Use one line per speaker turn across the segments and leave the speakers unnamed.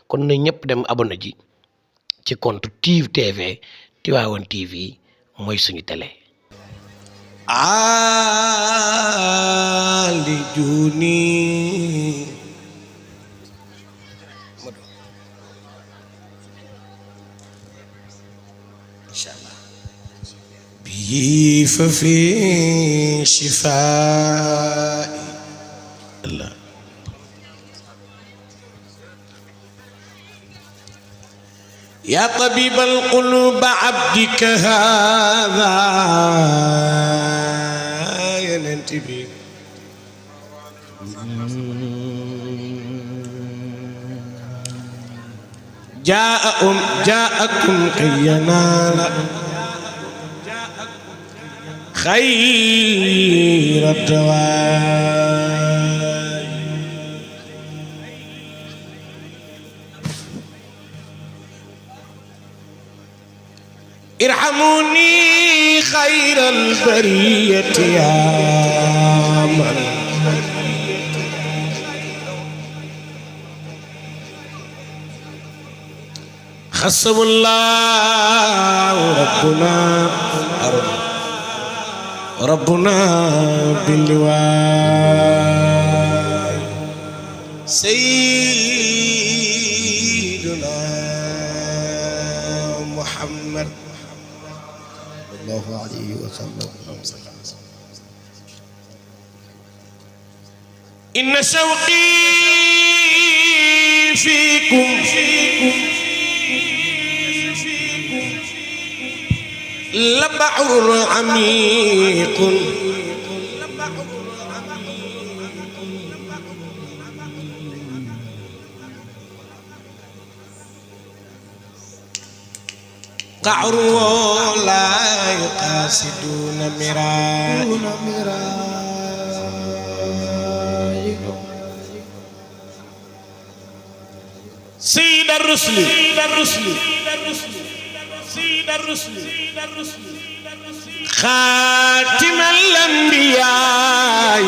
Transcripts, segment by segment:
kon na ñëpp dem abonné ji ci compte TIV TV Tivaouane TV mooy suñu télé.
Ali Juni inshallah bi fa fi shifaa Allah يا طبيب القلوب عبدك هذا ينتبه جاءكم كي ينال خير الدواء ارحموني خير البرية يا من خصم الله ربنا باللواء سيدنا محمد الله عليه وسلم إن شوقي فيكم لبحر عميق قعر لا يقاصدون مراء سيد الرسل خاتم الأنبياء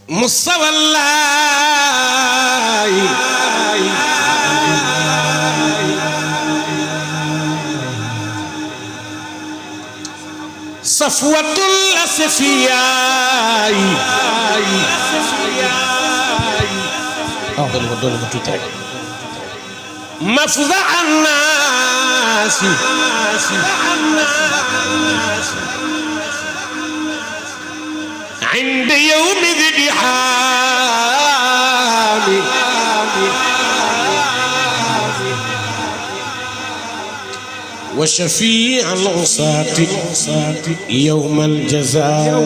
مصطفى الله صفوة الأسفياء مفزع الناس عند يوم ذي حامي وشفيع العصاة يوم الجزاء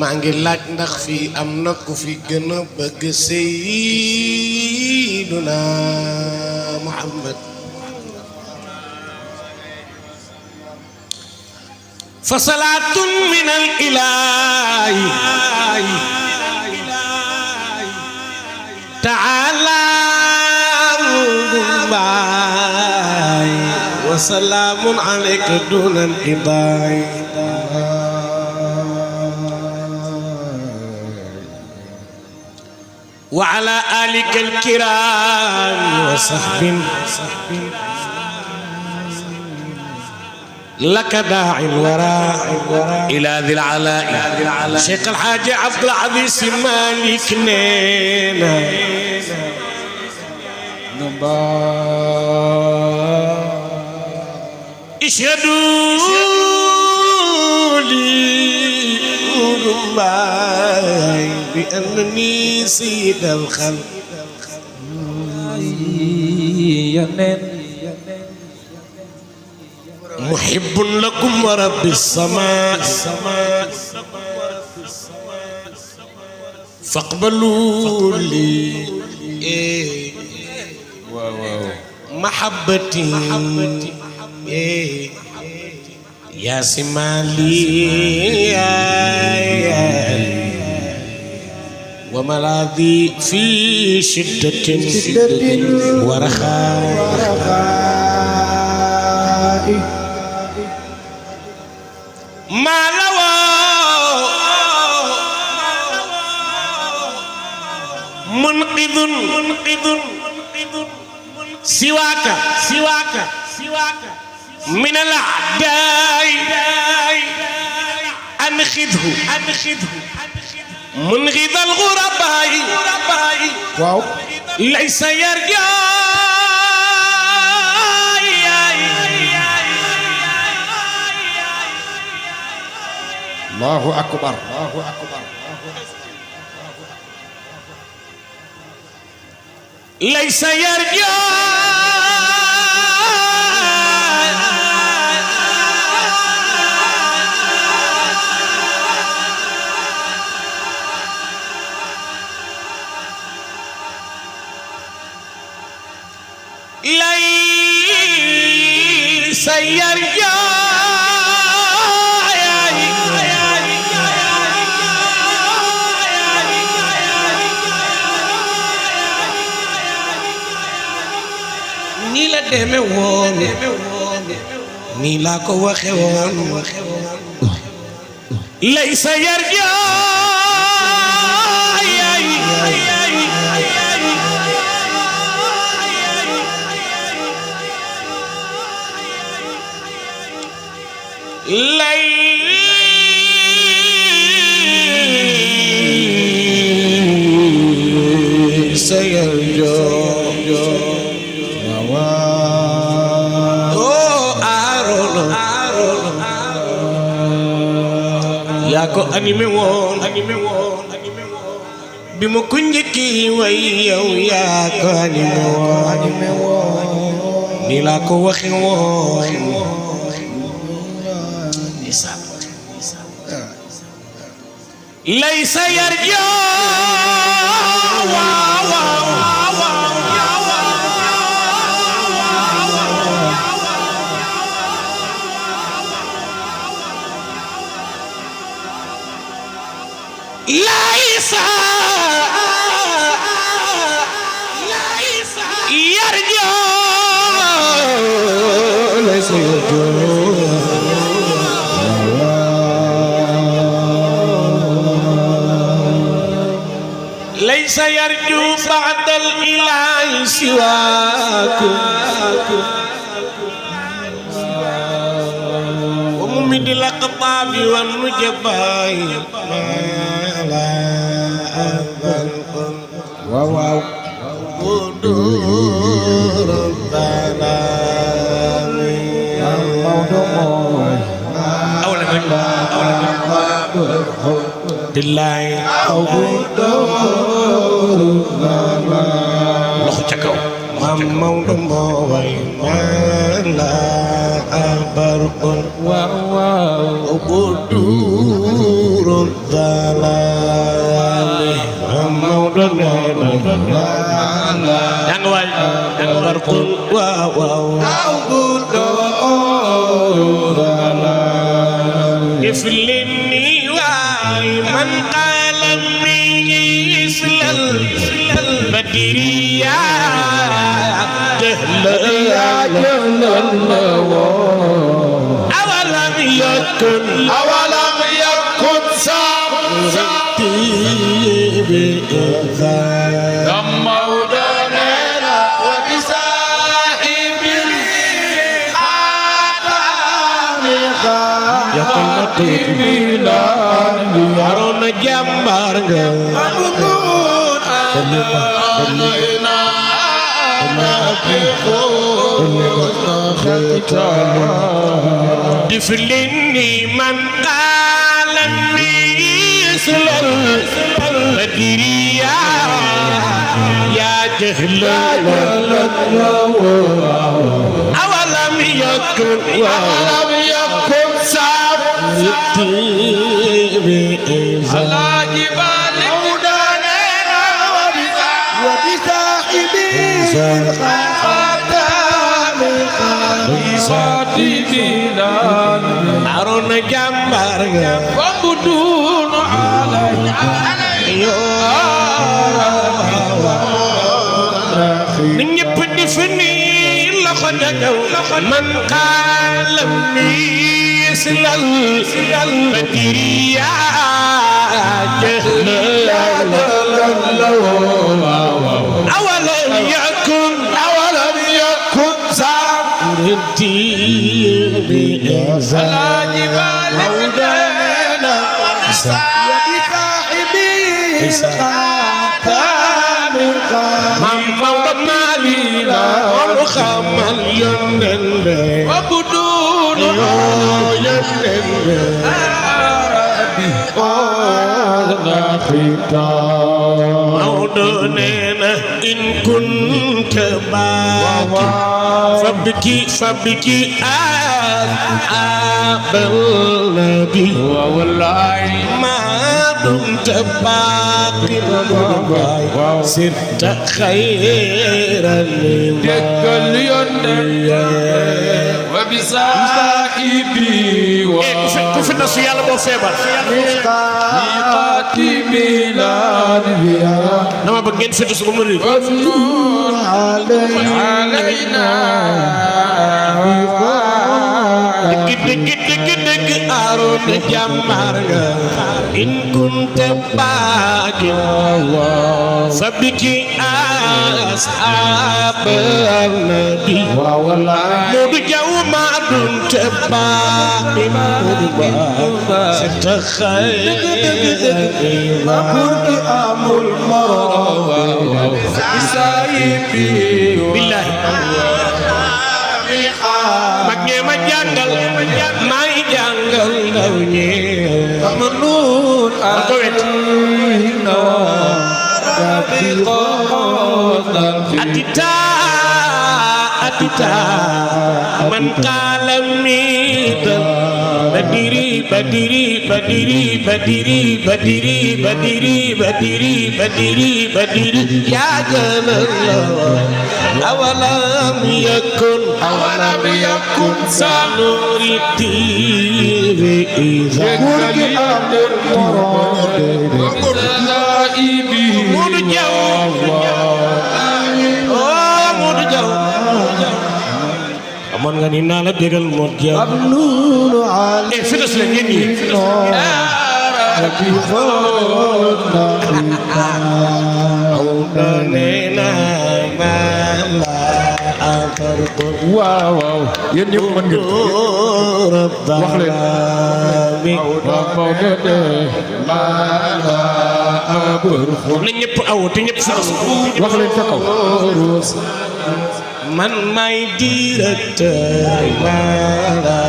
maa ngi laaj ndax fii am na ku fi gën a bëgg Seydina Muhammad fa salaatun min al ilaahi ta'ala wa salaamun alayka duna inqidaay وعلى آلك الكرام وصحب لك داعي الوراء إلى ذي العلاء شيخ الحاج عبد العزيز مالك نينا اشهدوا لي بأنني سيد الخلق محب لكم ورب السماء فاقبلوا لي محبتي يا سمالي وملاذي في شدة ورخاء ما لوى منقذ سواك من الأعداء أنخذه منغذ الغرباء واو ليس يرجع
الله أكبر
ليس يرجع ليس يرجع nii la deme woon nii laa ko waxe woon laysa yarja laysa yarja yaa ko animé woon bi ma ko njëkki way yow yaa ko animé woon nii laa ko waxe woon laysa yarja ليس يرجع ليس ليس يرجو بعد الإله سواكم وممد الأقطاب والنجباء واو قدور الظلام أولا بالله قدور الظلام لخو تشكو مولى موي لا أبرق قدور الظلام yang wal yang berpun wow iflini wa man qalam mislal badriya awalam yakun sabti Arona jambar nga diflini man qalam mislal badriya ya jahla awalam yakun على جبال هدانا وبسا Arona jàmbaar nga wabudun ni ñëpp di fi nii loxo jagaw man xaalam ni silal badiriya awalam yakun Alaaji Maalik neena Maam Maodo Maalik la lu xamal yónneen be wabudun yónneen be Maodo neena in kunta baaki fabki abal nabi wallahi ma dumta baaki sirta khayran dekkal yonde wa bisaibi wa ku fi nasu yàlla boo feebar dama bëgg ngeen fétu su ma ri alayna dëgg Arona jàmbaar nga in kunta baaki sabiki ashabal nabi Modou Diaw ma dunta baaki sirta khayr amul moro isaibi billahi mag ñe ma jàngal may jàngal ndaw ñi amanun atita man qalamit badiri ya jalal awalam yakun sanuriti Modou Diaw amoon nga ni naa la bégal Modou Diaw fitas la ngeen ñi waaw yéen ñëpp mën ngeen wax leen na ñëpp aw te ñëpp fitas wax leen ca kaw man may directeur wala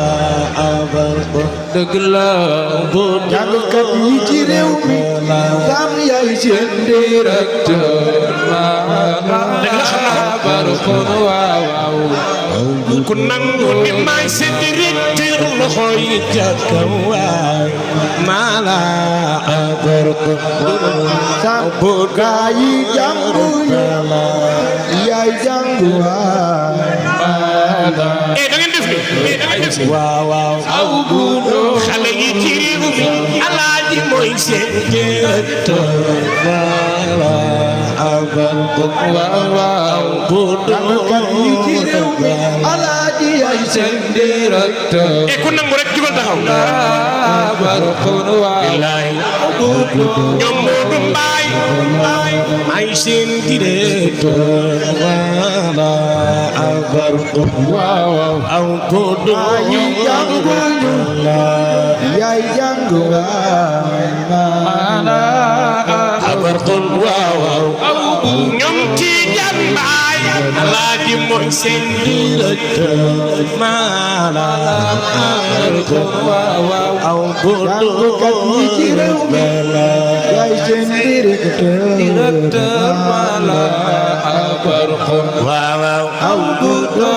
abal ko dëgg la bu jàngkat yi ci réew mi sam yaay seen directeur dëgg la xam naa abal ko waaw ku nangu ni may seen directeur loxo yi jàkkam waay mala abal ko sam bu gaa yi jànguñu yaay jàngu da ngeen def ni waaw aw bu xale yi ci réew mi Alaaji mooy seen directeur wala abal ko waaw bu Alaaji ay seen directeur ku nangu rek jugal taxaw abal ko billahi ñoom Modou Mbaye may seen directeur wala abal ko waaw aw ko do yaay jàng wala abal ko waaw ñoom ci jàmbaay Alaaji mooy seen directeur mala abal ko waaw aw ko do yaay seen directeur mala abal ko waaw aw ko do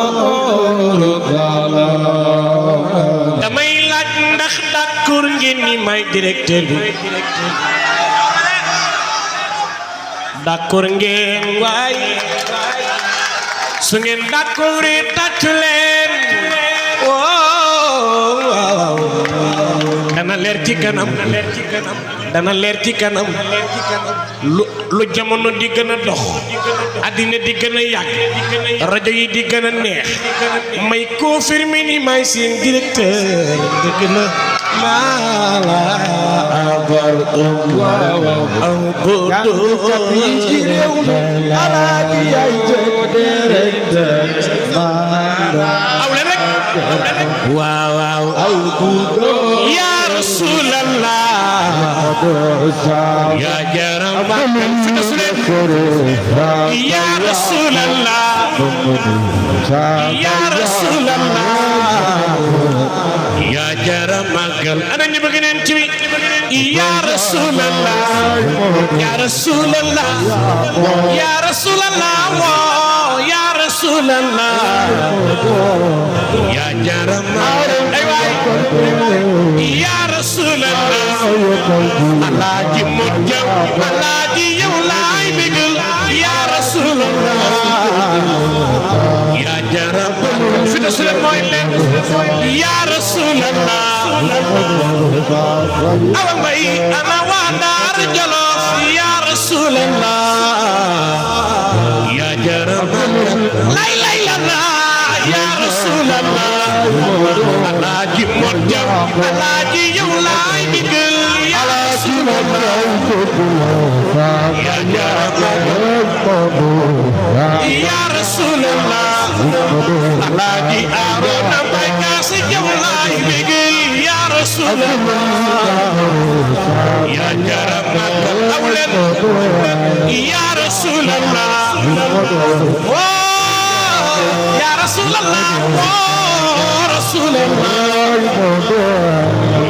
damay laaj ndax d'accord ngeen ni may directeur bi d'accord ngeen waay su ngeen d'accord tàccu leen waaw dana leer ci kanam dana leer ci kanam lu jamono di gën a dox addina di gën a yàgg rajo yi di gën a neex may confirmer ni may seen directeur dëgg la mala abartum jàngkat yi ci réew mi alaaji yaay directeur mala aw leen rek waaw ya rasulallah ya jaram ya rasulallah ya rasulallah ya jaram magal ana ñu bëgg neen ci ya rasulallah ya rasulallah ya rasulallah ya rasulallah ya jaram ay waay ya rasulallah alaaji mujjam alaaji yow laay bëggal ya rasulallah ya jaram fi tasle mooy leen ya rasulallah awa mbay ana waa Daar Jolof ya rasulallah ya jaram lay lay la ya rasulallah alaaji mujjam alaaji yow laay bëggal ya rasulallah ya jaram ya rasulallah alaaji Arona Mbay Kaasi yow laay bëggal ya rasulallah ya jaram awlen ya rasulallah ya rasulallah rasulallah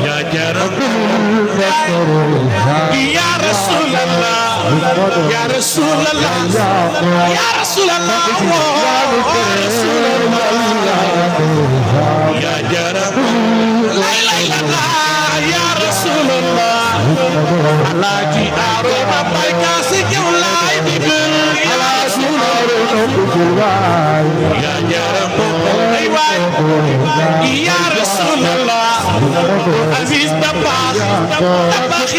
ya jaram ya rasulallah ya rasulallah ya rasulallah ya jaram la ilaha ya rasulallah alaaji Arona Mbay Kaasi yow laay bëggal ya rasulallah ya jaram ay waay ya rasulallah Aziz Dabakh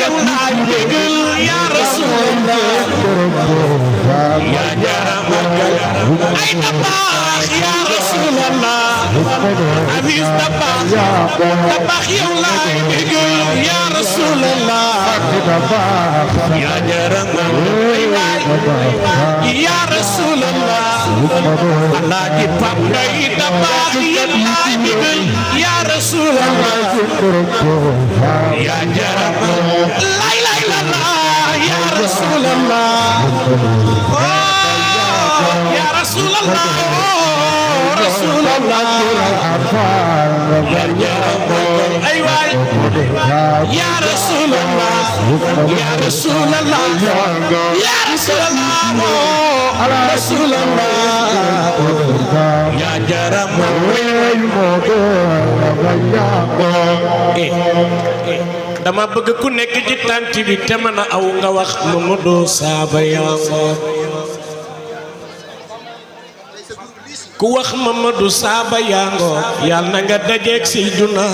yow laay bëggal ya rasulallah ya jaram ay Dabakh ya rasulallah Aziz Dabakh yow laay bëggal ya rasulallah ya jaram ay waay ya rasulallah alaaji Papa yi Dabakh yow laay bëggal ya rasulallah ya jaram lay ya rasulallah ya rasulallah rasulallah ya jaram ay waay ya rasulallah ya rasulallah ya rasulallah rasulallah ya jaram dama bëgg ku nekk ci tant bi te mën a aw nga wax Mamadou Saba Yango ku wax Mamadou Saba Yango yàlla na nga dajeek Seydina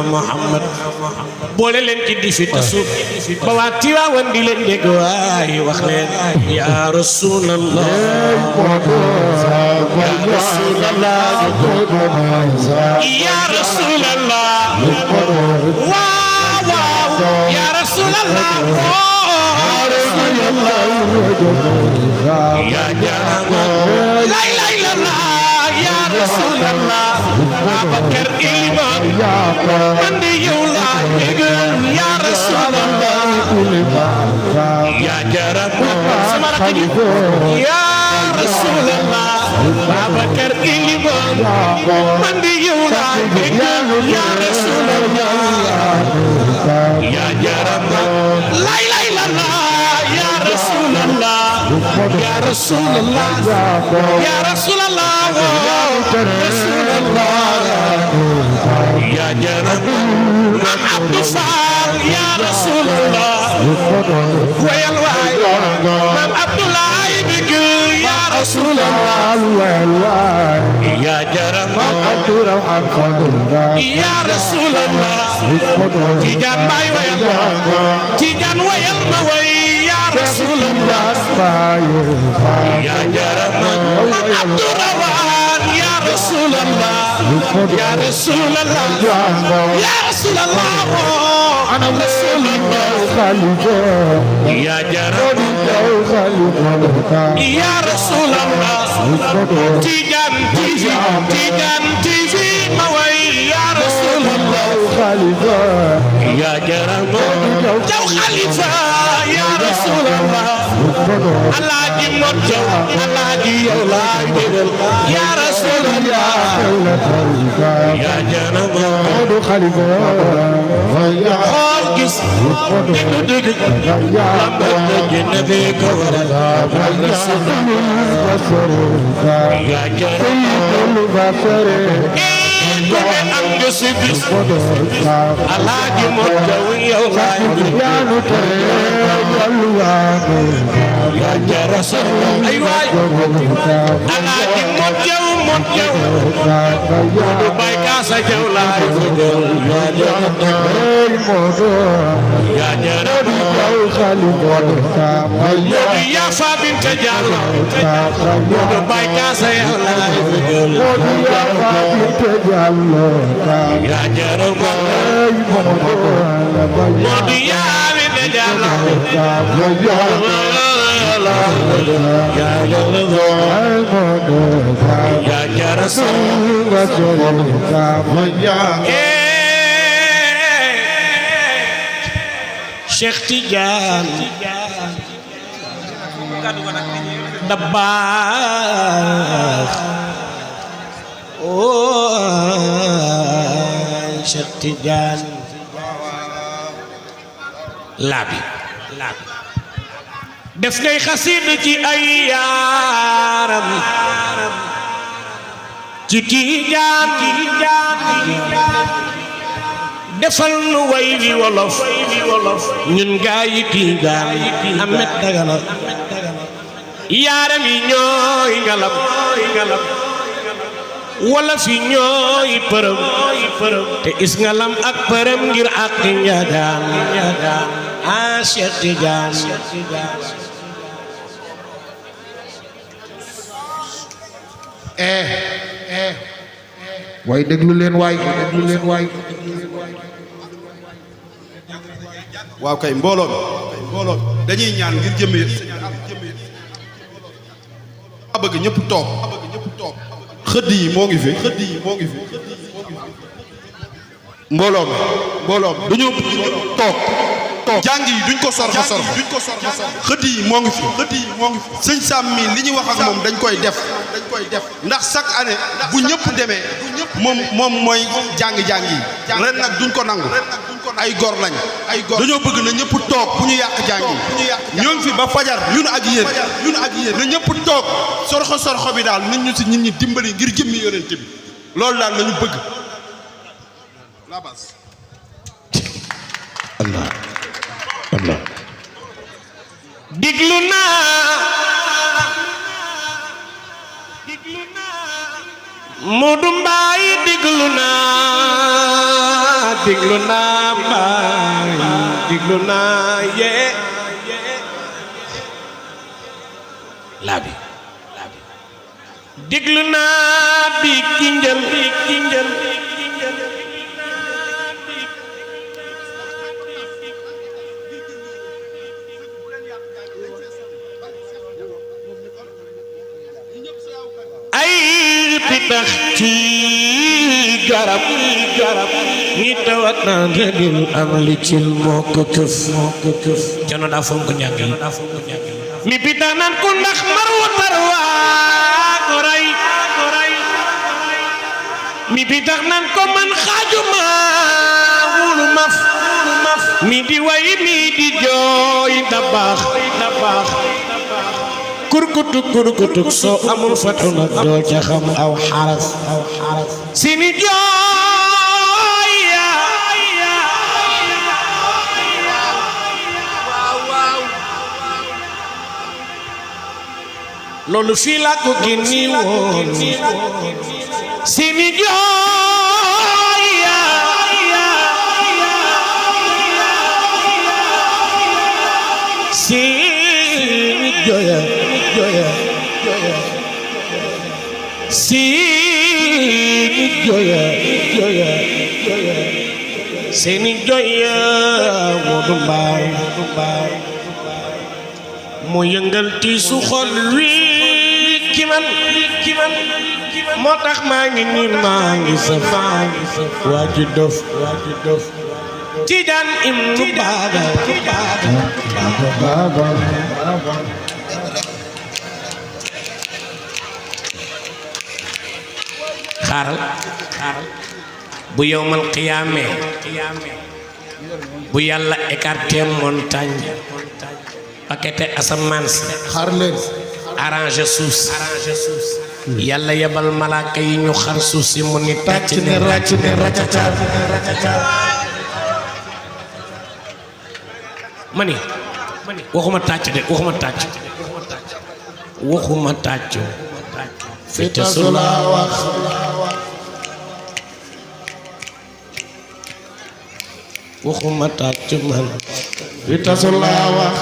Muhammad boole leen ci difi ta suuf ba waa Tiwaawan di leen dégg waay wax leen ya rasulallah ya rasulallah ya rasulallah ya rasulallah ya jarama la ilaha illallah ya rasulallah Babakar Iliman man de yow la bëggal ya rasulallah ya jarama sama rakk ya rasulallah Babakar Iliman man de yow la bëggal ya rasulallah ya jarama la ilaha illallah ya rasulallah ya rasulallah ya rasulallah ya jarama Mam Abdou Fall ya rasulallah wayal waay Mam Abdoulaye bëgg ya رسول الله يا جرم يا رسول الله تيجان باي ويل تيجان ويل ما وي يا رسول الله يا جرم عبد الرحمن يا رسول الله يا رسول الله يا رسول الله أنا رسول الله يا جرم يا رسول الله تيجان تيجي موي يا رسول الله يا جرم جو خليفة يا رسول الله الله دي موجو الله دي يولاي يا رسول الله يا جرم خليفة يا خالص دق النبي كورا يا جرم Allah di mojaw yow ya jarasul ay waay Allah di mojaw du bay ka sa jaw laay ya jarasul ya fa bint Jallo du bay ka sa jaw laay ya jarum modi ya ne Jallo ya jarasul Cheikh Tidiane Dabakh Cheikh Tidiane labi def ngay xasida ci ay yaaram ci Tidiane defal nu way wi wolof ñun gaa yi Tidiane Ahmed Dagana yaaram yi ñooy ngalam wala fi ñooy përëm te is ngalam ak përëm ngir ak njadaan ah Cheikh Tidiane
waay déglu leen waay
waaw kay mbooloo dañuy ñaan ngir jëmm a bëgg ñëpp toog xëdd yi moo ngi fi mbooloo duñu toog jàng yi duñ ko sorxo xëdd yi moo ngi fi sëñ Sam mi li ñu wax ak moom dañ koy def ndax chaque année bu ñëpp demee moom mooy jàng yi ren nag duñ ko nangu ay gor lañ dañoo bëgg na ñëpp toog bu ñu yàq jàng yi ñoo ngi fi ba fajar ñun ak yéen na ñëpp toog sorxo bi daal nit ñu si nit ñi dimbali ngir jëmmi yonent bi loolu daal lañu bëgg la base
Allah
diglu naa Modou Mbaye diglu naa Mbaye diglu naa yee labi diglu naa bi kinjal pitax ci garab ñi tawat naan redil am li ci moo ko këf jano daa fonk njàng yi mi pitax naan ko ndax marwa tarwaa ko ray mi pitax naan ko man xaajuma wulu maf mi di way mi di jooy da baax kurkutuk soo amul fatu nag doo ca xam aw xaraf sini jooy
loolu fii laa ko génni woon seeni jooy seeni jooy seeni jooy seeni jooy Modou Mbaye mu yëngal tiisu xol wi ki man moo tax maa ngi nii maa ngi sa waa ji dof Tijaan ibnu Baaba xaaral bu yowmal qiyaame bu yàlla écarté montagne paqueté asamaan si
xar leen
arrangé suuf si yàlla yebal malaaka yi ñu xar suuf si mu ni tàcc ne ràcc ne ràccaca ma ni waxuma tàcc de waxuma tàcc fete su la wax waxuma tàcc man fete su la wax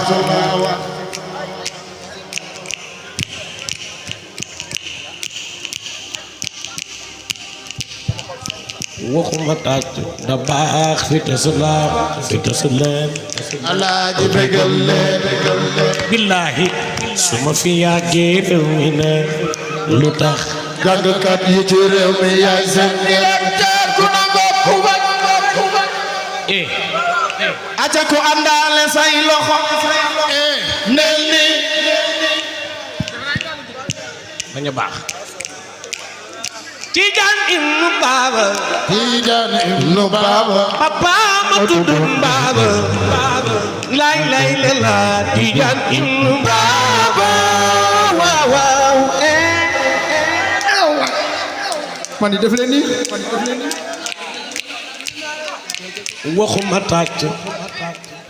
waxuma tàcc da baax fete su la leen
alaaji bégal leen
billaahi su ma fi yàggee réew mi ne lu tax
jàngkat yi ci réew mi yaay seen directeur ku nangoo ku bañ
aca ko àndaale say loxo
nel ni
bañ a baax Tijaan ibnu Baaba
Tijaan ibnu Baaba
papa ma tuddul Baaba lay la Tijaan ibnu Baaba waaw
man def leen nii
waxuma tàcc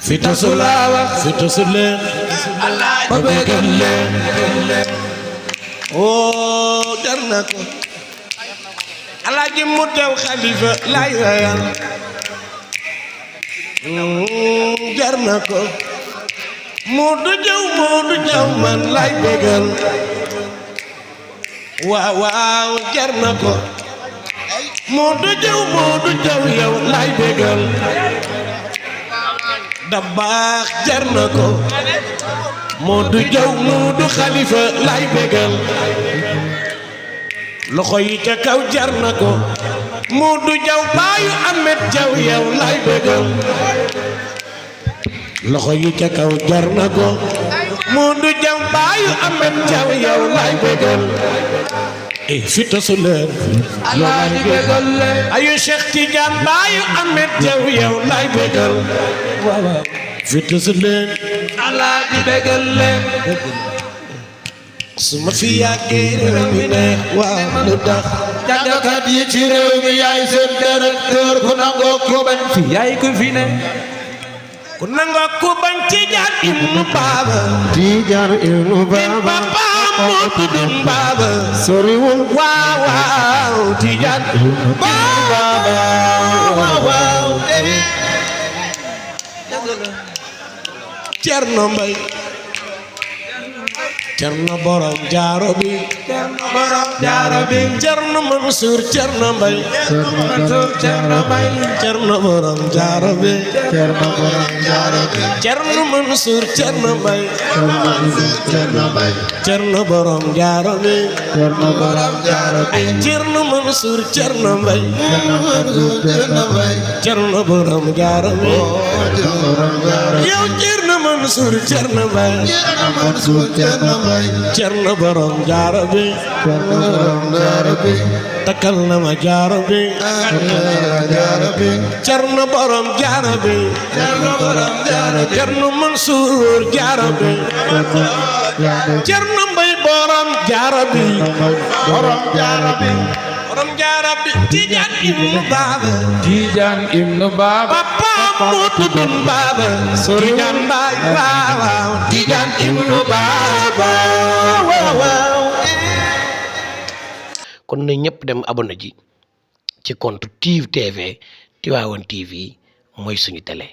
fi tasu laa wax fi tasu leen ba bégal leen oo jar na ko alaaji mu teew xalifa lay rayal jar na ko Modou Diaw man lay bégal waaw jar na ko Modou Diaw yow lay bégal da baax jar na ko Modou Diaw Modou Khalifa lay bégal loxo yi ca kaw jar na ko Modou Diaw baayu Ahmed Diaw yow lay bégal loxo yi ca kaw jar na ko Modou Diaw baayu Ahmed Diaw yow lay bégal fi tasu leen
alaaji bégal leen
ayu Cheikh Tidiane baayu Ahmed Diaw yow lay bégal fi tasu leen
alaaji bégal leen
su ma fi yàggee réew mi ne waaw lu tax
jàngkat yi ci réew mi yaay seen directeur ku nangoo ku bañ fi yaay ku fi ne
ku nangoo ku bañ Tijaan ibnu Baaba
Tijaan ibnu Baaba
papa moo tuddul Baaba
soriwul
waaw Tijaan ibnu Baaba waaw Cerno Mbay Cerno borom jaaro bi Cerno Mansuur Cerno Mbay Cerno borom jaaro bi Cerno Mansuur Cerno Mbay Cerno borom jaaro bi Cerno Mansuur Cerno Mbay Cerno borom jaaro bi yow Cerno Mansuur Cerno Mbay Cerno borom jaaro bi takkal na ma jaaro bi Cerno borom jaaro bi Cerno Mansuur jaaro bi Cerno Mbay borom jaaro bi borom jaara bi Tijaan ibnu Baaba
Tijaan ibnu Baaba
papa moo tuddoon Baaba Tijaan baay waaw Tijaan ibnu Baaba waaw kon na ñëpp dem abonné ji ci compte TIV TV Tivaouane TV mooy suñu télé